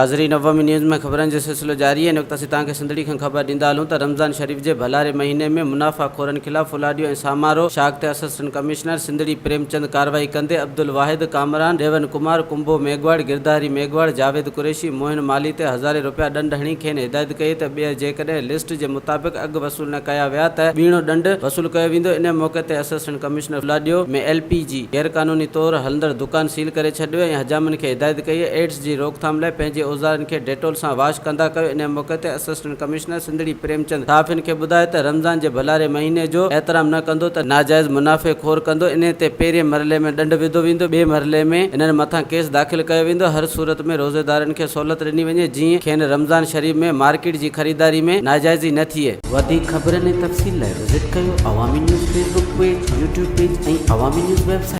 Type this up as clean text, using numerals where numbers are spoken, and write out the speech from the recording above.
حاضرين عوامي نيوز ۾ خبرن جو سلسلو جاري آهي هن وقت اسين توهان کي سنڌڙي کان خبر ڏيندا هلون ته رمضان شريف جي ڀلاري مهيني ۾ منافع خورن خلاف ڦلاڏيو ۽ سامارو شاخ تي اسسٽنٽ ڪمشنر سنڌڙي پريم چند ڪارروائي ڪندي عبدالواحد ڪامران، ڏيون ڪمار، ڪنڀو ميگهواڙ، گرڌاري ميگهواڙ، جاويد قريشي، موهن مالهي تي هزارين روپيا ڏنڊ هڻي کين هدايت ڪئي ته ٻيهر جيڪڏهن لسٽ جي مطابق اگهه وصول نه ڪيا ويا ته ٻيڻو ڏنڊ وصول ڪيو ويندو ان موقعي تي assistant commissioner Phuladiyo ۾ L P جي غيرقانوني طور هلندڙ دڪان سيل ڪري ڇڏيو ۽ حجامن کي هدايت ڪئي ايڊز جي روڪٿام لاء پنهنجي اوزارن کي ڊيٽول سان واش ڪندا ڪيو انهي موقعي تي اسسٽنٽ ڪمشنر سنڌڙي پريم چند صحافين کي ٻڌايو ته رمضان جي ڀلاري مهيني جو احترام نه ڪندو ته ناجائز منافعي خور ڪندو انهي تي پهرين مرحلي ۾ ڏنڊ وڌو ويندو ٻئي مرحلي ۾ انهن مٿان ڪيس داخل ڪيو ويندو هر صورت ۾ روزيدارن کي سهولت ڏني وڃي جيئن کين رمضان شريف ۾ مارڪيٽ جي خريداري ۾ ناجائزي نه ٿئي. وڌيڪ خبرن ۽ تفصيل لاء وزٽ ڪيو Awami news Facebook page, YouTube page ۽ Awami news website.